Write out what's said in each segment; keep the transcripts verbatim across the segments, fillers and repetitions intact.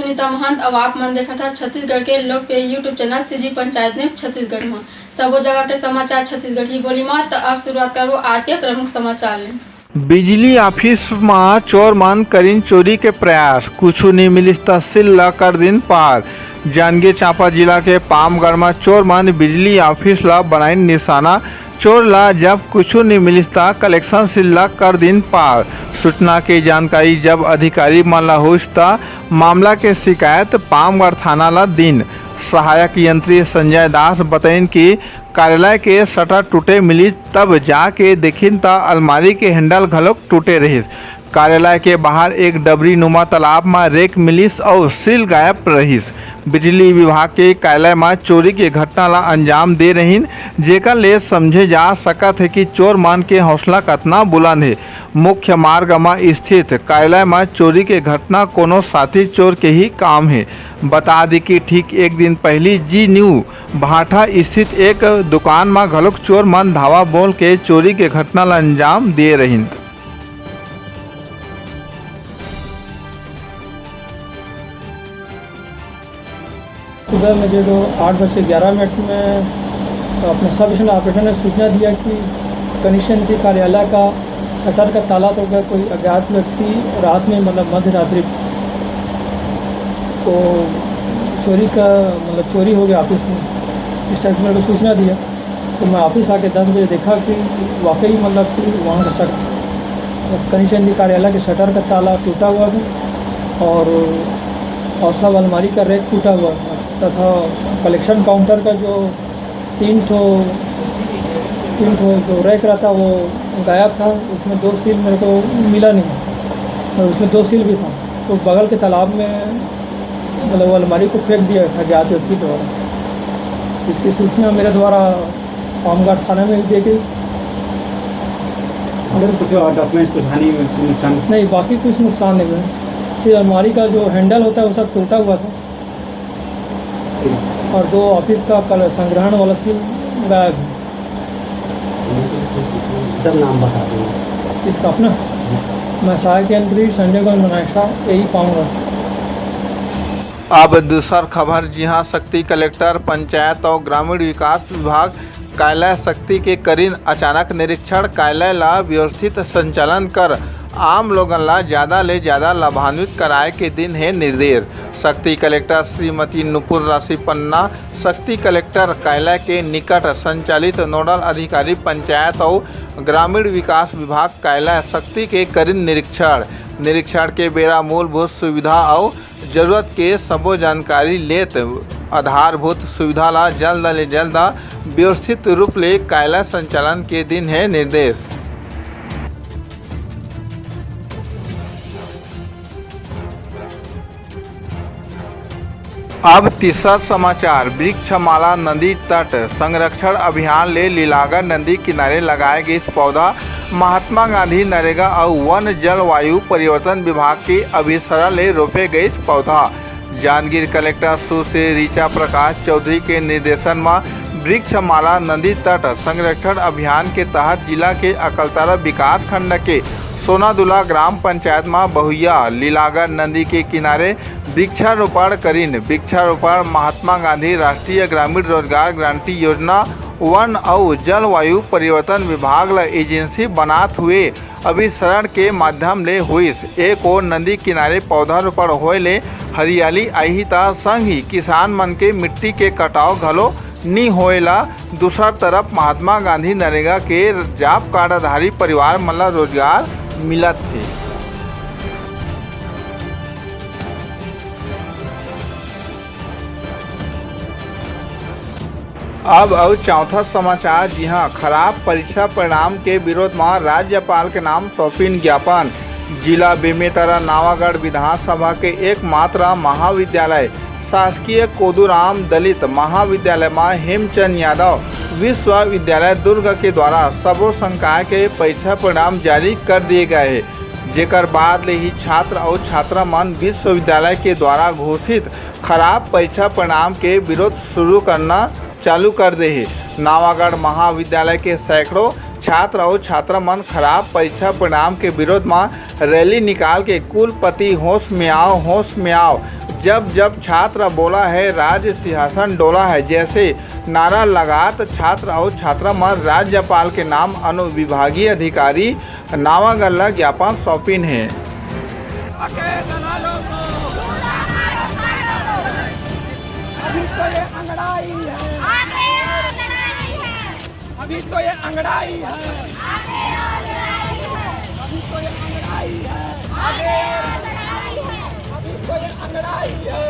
सुनीता महंत, अउ आप मन देखत हव छत्तीसगढ़ के लोकप्रिय YouTube channel CG panchayat news Chhattisgarh म। सबो जगह के समाचार छत्तीसगढ़ी बोली म। त अब शुरुआत करबो आज के प्रमुख समाचार ले। बिजली ऑफिस म चोर मन करिन चोरी के प्रयास, कुछु नी मिलिस त सील ल कर दिन पार। जांजगीर चांपा जिला के पामगढ़ म चोर मन बिजली ऑफिस ल बनाइन निशाना। चोर ला जब कुछु नी मिलिस, त कलेक्शन सील ला कर दिन पार। सूचना के जानकारी जब अधिकारी मन ला होइस, त मामला के शिकायत पामगढ़ थाना ला दिन। सहायक यंत्री संजय दास बताइन कि कार्यालय के शटर टूटे मिलिस, तब जाके देखिन, त अलमारी के हैंडल घलोक टूटे रहिस। कार्यालय के बाहर एक डबरी नुमा तालाब म रैक मिलिस अउ सील गायब रहिस। बिजली विभाग के कार्यालय म चोरी के घटना ला अंजाम दे रहिन, जेकर ले समझे जा सकत हे कि चोर मन के हौसला कतना बुलंद हे। मुख्य मार्ग म स्थित कार्यालय म चोरी के घटना कोनो साथी चोर के ही काम हे। बता दी कि ठीक एक दिन पहिली जी न्यू भाठा स्थित एक दुकान म घलोक चोर मन धावा बोल के चोरी के घटना ला अंजाम दे रहिन। सुबह में जो, जो आठ बज के ग्यारह मिनट में अपने सब स्टेशन ऑपरेटर ने सूचना दिया कि कनिष्ठ यंत्री कार्यालय का शटर का ताला तोड़कर कोई अज्ञात व्यक्ति रात में, मतलब मध्य रात्रि को चोरी का, मतलब चोरी हो गया ऑफिस में, इस टाइप की मेरे को सूचना दिया। तो मैं ऑफिस आके दस बजे देखा कि वाकई, मतलब कि वहाँ का शट-, कनिष्ठ यंत्री कार्यालय के शटर का ताला टूटा हुआ था और, और सब अलमारी का रैक टूटा हुआ था तथा कलेक्शन काउंटर का जो तीन ठो, तीन ठो जो रैक रहता, वो गायब था। उसमें दो सील मेरे को मिला नहीं, और उसमें दो सील भी था, तो बगल के तालाब में, मतलब, वो अलमारी को फेंक दिया था अज्ञात व्यक्ति द्वारा। इसकी सूचना मेरे द्वारा पामगढ़ थाना में भी दे गई। अंदर कुछ डॉक्यूमेंट्स, कुछ हानि, नुकसान? नहीं, बाकी कुछ नुकसान नहीं हुआ। सिर्फ अलमारी का जो हैंडल होता है, वो सब टूटा हुआ था और दो ऑफिस का कल संग्रहण वाला सील गायब है। सर, नाम बता दें। इसका अपना? मैं सहायक यंत्री संजय कुमार मनायसा, एई पामगढ़। अब दूसर खबर, जिहां सक्ती कलेक्टर पंचायत अउ ग्रामीण विकास विभाग कार्यालय सक्ती के करिन अचानक निरीक्षण, कार्यालय ला व्यवस्थित संचालन कर आम लोगन ला ज्यादा ले ज्यादा लाभान्वित कराए के दिन हे निर्देश। सक्ती कलेक्टर श्रीमती नुपुर राशि पन्ना सक्ती कलेक्टर कार्यालय के निकट संचालित नोडल अधिकारी पंचायत अउ ग्रामीण विकास विभाग कार्यालय सक्ती के करिन निरीक्षण। निरीक्षण के बेरा मूलभूत सुविधा अउ जरूरत के सबो जानकारी लेत आधारभूत सुविधा ला जल्द ले जल्द व्यवस्थित रूप ले कार्यालय संचालन के दिन हे निर्देश। अब तीसरा समाचार, वृक्षमाला नदी तट संरक्षण अभियान ले लीलागर नदी किनारे लगाए गइस पौधा। महात्मा गांधी नरेगा अउ वन जलवायु परिवर्तन विभाग के अभिसरण ले रोपे गइस पौधा। जांजगीर कलेक्टर सुश्री ऋचा प्रकाश चौधरी के निर्देशन म वृक्षमाला नदी तट संरक्षण अभियान के तहत जिला के अकलतरा विकास खंड के सोनादुला ग्राम पंचायत म बहुया लीलागर नदी के किनारे वृक्षारोपण करिन। वृक्षारोपण महात्मा गांधी राष्ट्रीय ग्रामीण रोजगार गारंटी योजना, वन अउ जलवायु परिवर्तन विभाग ल एजेंसी बनात हुए अभिसरण के माध्यम ले होइस। एक ओर नदी किनारे पौधारोपण होए ले हरियाली आही, त संग ही किसान मन के मिट्टी के कटाव घलो नी होए ला। दूसर तरफ महात्मा गांधी नरेगा के जॉब कार्ड आधारित परिवार मन ला रोजगार मिलत हे। अब अउ चौथा समाचार, जिहां खराब परीक्षा परिणाम के विरोध म राज्यपाल के नाम सौंपिन ज्ञापन। जिला बेमेतरा नवागढ़ विधानसभा के एकमात्र महाविद्यालय शासकीय कोदूराम दलित महाविद्यालय म हेमचंद यादव विश्वविद्यालय दुर्ग के द्वारा सबो संकाय के परीक्षा परिणाम जारी कर दिए गए हे, जेकर बाद ले ही छात्र अउ छात्रा मन विश्वविद्यालय के द्वारा घोषित खराब परीक्षा परिणाम के विरोध शुरू करना चालू कर दे हे। नवागढ़ महाविद्यालय के सैकड़ों छात्र अउ छात्रा मन खराब परीक्षा परिणाम के विरोध म रैली निकाल के कुलपति होश में आओ, होश में आओ, जब जब छात्र बोला है, राज्य सिंहासन डोला है जैसे नारा लगात छात्र अउ छात्रा मन राज्यपाल के नाम अनुविभागीय अधिकारी नावागढ़ ल ज्ञापन सौंपिन हे। अभी तो ये अंगड़ाई है। अभी तो ये अंगड़ाई है। अभी तो ये अंगड़ाई है। अभी तो ये अंगड़ाई है।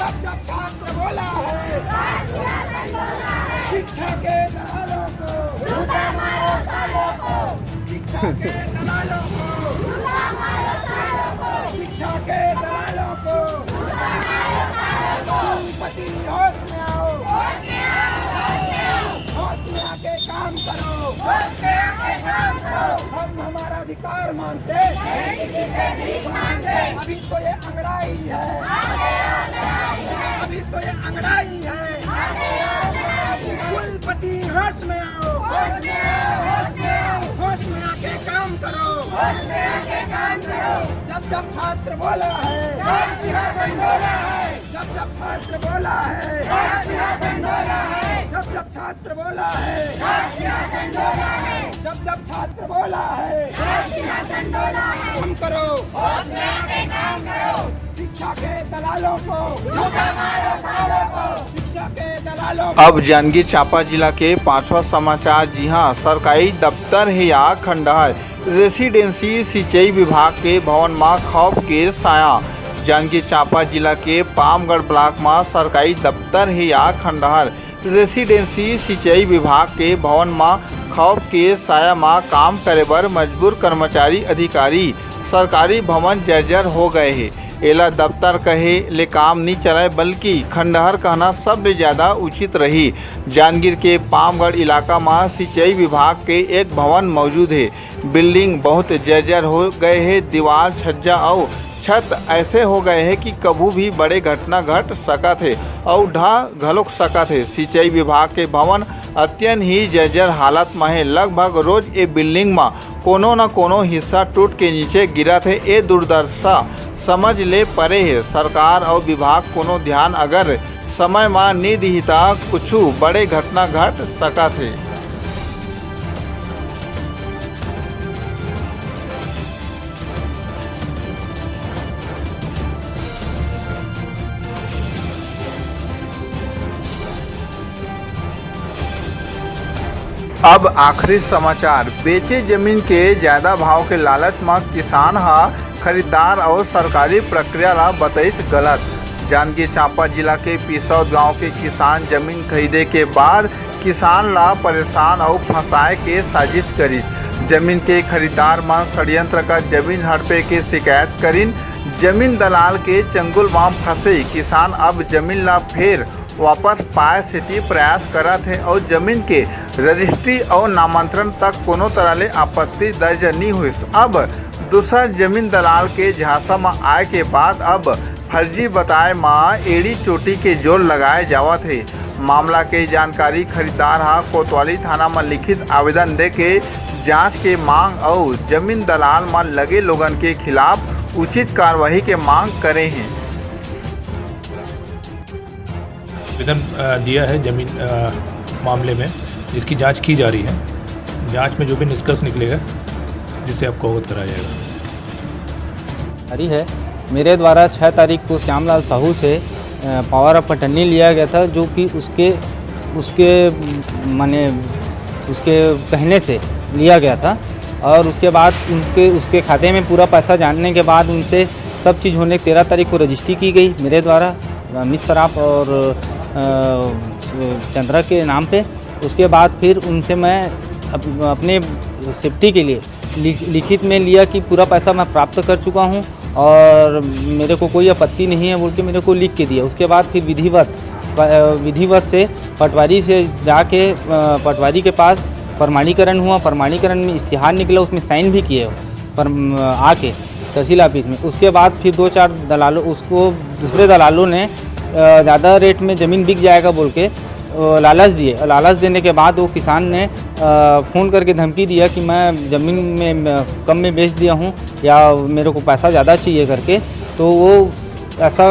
जब जब छात्र बोला है, शिक्षा के दलालों को, शिक्षा के दलालों को, शिक्षा के दलालों को, कुलपति होश में आओ, होश में आके काम करो। हम हमारा अधिकार मांगते हैं। अभी तो ये अंगड़ाई है। अभी तो ये अंगड़ाई है। कुलपति होश में आओ। होश में आके काम करो। जब जब छात्र बोला है। जब जब छात्र बोला है। जब जब छात्र बोला है। जब जब छात्र बोला है। काम करो। शिक्षा के दलालों को। शिक्षा के दलालों को। अब जांजगीर चांपा जिला के पांचवा समाचार, जिहां सरकारी दफ्तर हे या खंडहर, रेसिडेंसी सिंचाई विभाग के भवन म खौफ के साया। जांजगीर चांपा जिला के पामगढ़ ब्लॉक म सरकारी दफ्तर हे या खंडहर, रेसिडेंसी सिंचाई विभाग के भवन म खौफ के साया म काम करे बर मजबूर कर्मचारी अधिकारी। सरकारी भवन जर्जर हो गए हे। एला दफ्तर कहे ले काम नी चलय, बल्कि खंडहर कहना सबले ज्यादा उचित रही। जांजगीर के पामगढ़ इलाका म सिंचाई विभाग के एक भवन मौजूद हे। बिल्डिंग बहुत जर्जर हो गए हे। दीवार, छज्जा अउ छत ऐसे हो गए हे कि कभू भी बड़े घटना घट सकत हे अउ ढह घलोक सकत हे। सिंचाई विभाग के भवन अत्यंत ही जर्जर हालत म हे। लगभग रोज ए बिल्डिंग म कोनो न कोनो हिस्सा टूट के नीचे गिरत हे। ए दुर्दशा समझ ले परे हे। सरकार अउ विभाग कोनो ध्यान अगर समय म नी दिही, त कुछु बड़े घटना घट सकत हे। अब आखिरी समाचार, बेचे जमीन के ज्यादा भाव के लालच म किसान ह खरीदार अउ सरकारी प्रक्रिया ला बतइस गलत। जांजगीर चांपा जिला के पिसौद गांव के किसान जमीन खरीदे के बाद किसान ला परेशान अउ फंसाए के साजिश करिस। जमीन के खरीदार मन षड्यंत्र कर जमीन हड़पे के शिकायत करिन। जमीन दलाल के चंगुल म फंसे किसान अब जमीन ला फेर वापस पाए सेती प्रयास करत हे अउ जमीन के रजिस्ट्री अउ नामांतरण तक कोनो तरह ले आपत्ति दर्ज नी होइस। अब दूसरा जमीन दलाल के झांसा म आए के बाद अब फर्जी बताए म एड़ी चोटी के जोर लगाए जावत हे। मामला के जानकारी खरीदार ह कोतवाली थाना म लिखित आवेदन देके जांच के मांग अउ जमीन दलाल म लगे लोगन के खिलाफ उचित कार्रवाई के मांग करे हे। आवेदन, अ, दिया है जमीन, अ, मामले में, जिसकी जांच की जा रही है। जांच में जो भी निष्कर्ष निकलेगा, जिससे आपको अवगत कराया जाएगा। जारी है। मेरे द्वारा छः तारीख को श्यामलाल साहू से, अ, power of attorney लिया गया था, जो कि उसके, उसके, माने, उसके कहने से लिया गया था और उसके बाद उनके, उसके खाते में पूरा पैसा जानने के बाद उनसे सब चीज़ होने, तेरह तारीख को रजिस्ट्री की गई मेरे द्वारा, अमित सराफ और, अ, चंद्रा के नाम पे। उसके बाद फिर उनसे मैं अप-, अपने सेफ्टी के लिए लिख-, लिखित में लिया कि पूरा पैसा मैं प्राप्त कर चुका हूँ और मेरे को कोई आपत्ति नहीं है बोल के मेरे को लिख के दिया। उसके बाद फिर विधिवत प-, अ, विधिवत से पटवारी से जाके, अ, पटवारी के पास प्रमाणीकरण हुआ। प्रमाणीकरण में इश्तिहार निकला, उसमें साइन भी किए हो पर, अ, आके तहसील ऑफिस में। उसके बाद फिर दो चार दलालों, उसको दूसरे दलालों ने, अ, ज़्यादा रेट में ज़मीन बिक जाएगा बोल के, अ, लालच दिए। और लालच देने के बाद वो किसान ने, अ, फ़ोन करके धमकी दिया कि मैं ज़मीन में, मैं कम में बेच दिया हूँ या मेरे को पैसा ज़्यादा चाहिए करके। तो वो ऐसा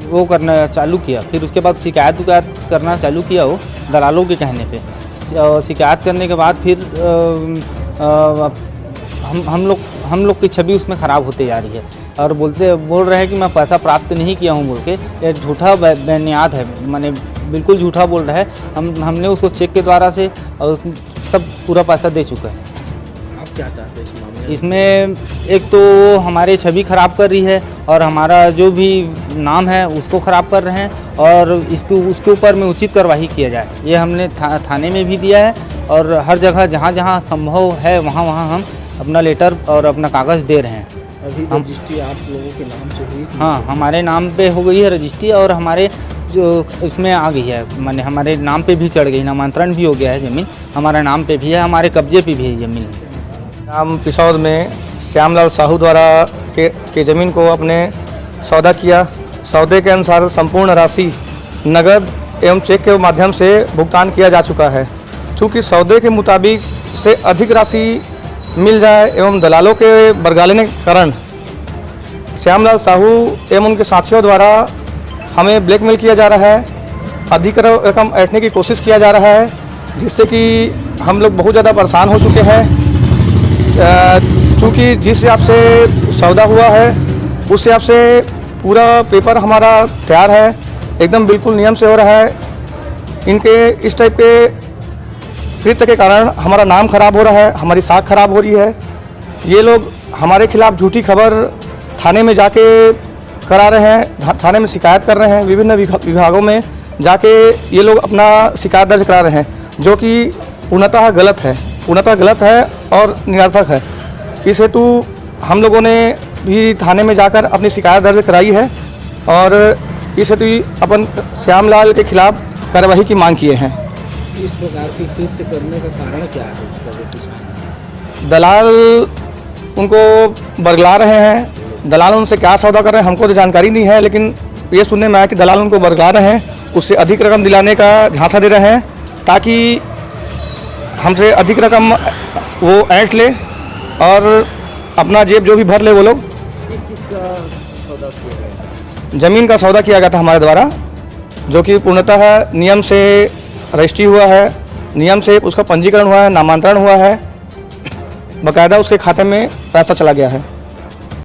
वो करना चालू किया। फिर उसके बाद शिकायत उकायत करना चालू किया वो दलालों के कहने पे। शि-, अ, शिकायत करने के बाद फिर, अ, अ, हम, हम लोग, हम लोग की छवि उसमें ख़राब होते जा रही है और बोलते, बोल रहे हैं कि मैं पैसा प्राप्त नहीं किया हूँ बोल के। ये झूठा बे-, बेनियाद है, माने बिल्कुल झूठा बोल रहा है। हम, हमने उसको चेक के द्वारा से और सब पूरा पैसा दे चुका है। आप क्या चाहते हैं इस मामले में? इसमें एक तो वो हमारे छवि खराब कर रही है और हमारा जो भी नाम है उसको खराब कर रहे हैं और इसके, उसके ऊपर में उचित कार्रवाई किया जाए। ये हमने था-, थाने में भी दिया है और हर जगह जहाँ जहाँ संभव है वहाँ वहाँ हम अपना लेटर और अपना कागज़ दे रहे हैं। अभी हम रजिस्ट्री आप लोगों के नाम से हुई थी? हाँ, हमारे नाम पे हो गई है रजिस्ट्री और हमारे जो इसमें आ गई है, माने हमारे नाम पे भी चढ़ गई, नामांतरण भी हो गया है ज़मीन, हमारा नाम पे भी है, हमारे कब्जे पे भी है ज़मीन। ग्राम पिसौद में श्यामलाल साहू द्वारा के, के ज़मीन को अपने सौदा किया। सौदे के अनुसार संपूर्ण राशि नगद एवं चेक के माध्यम से भुगतान किया जा चुका है। चूँकि सौदे के मुताबिक से अधिक राशि मिल जाए एवं दलालों के बरगलाने के कारण श्यामलाल साहू एवं उनके साथियों द्वारा हमें ब्लैकमेल किया जा रहा है, अधिक र-, रकम ऐंठने की कोशिश किया जा रहा है, जिससे कि हम लोग बहुत ज़्यादा परेशान हो चुके हैं। अ, चूँकि जिस हिसाब से सौदा हुआ है, उस हिसाब से पूरा पेपर हमारा तैयार है, एकदम बिल्कुल नियम से हो रहा है। इनके इस टाइप के कृत्य के कारण हमारा नाम खराब हो रहा है, हमारी साख खराब हो रही है। ये लोग हमारे खिलाफ झूठी खबर थाने में जाके करा रहे हैं, था-, थाने में शिकायत कर रहे हैं, विभिन्न विभा-, विभागों में जाके ये लोग अपना शिकायत दर्ज करा रहे हैं, जो कि पूर्णतः गलत है, पूर्णतः गलत है और निरर्थक है। इस हेतु हम लोगों ने भी थाने में जाकर अपनी शिकायत दर्ज कराई है और इस हेतु अपन श्यामलाल के खिलाफ कार्रवाई की मांग किए हैं। इस प्रकार की कृत्य करने का कारण क्या है उसका, जो किसान दलाल उनको बरगला रहे हैं। दलाल उनसे क्या सौदा कर रहे हैं, हमको तो जानकारी नहीं है, लेकिन ये सुनने में आया कि दलाल उनको बरगला रहे हैं, उससे अधिक रकम दिलाने का झांसा दे रहे हैं, ताकि हमसे अधिक रकम वो ऐंठ ले और अपना जेब जो भी भर ले वो लोग। किस चीज़ का सौदा किया गया था? ज़मीन का सौदा किया गया था हमारे द्वारा, जो कि पूर्णतः नियम से रजिस्ट्री हुआ है, नियम से उसका पंजीकरण हुआ है, नामांतरण हुआ है, बाकायदा उसके खाते में पैसा चला गया है।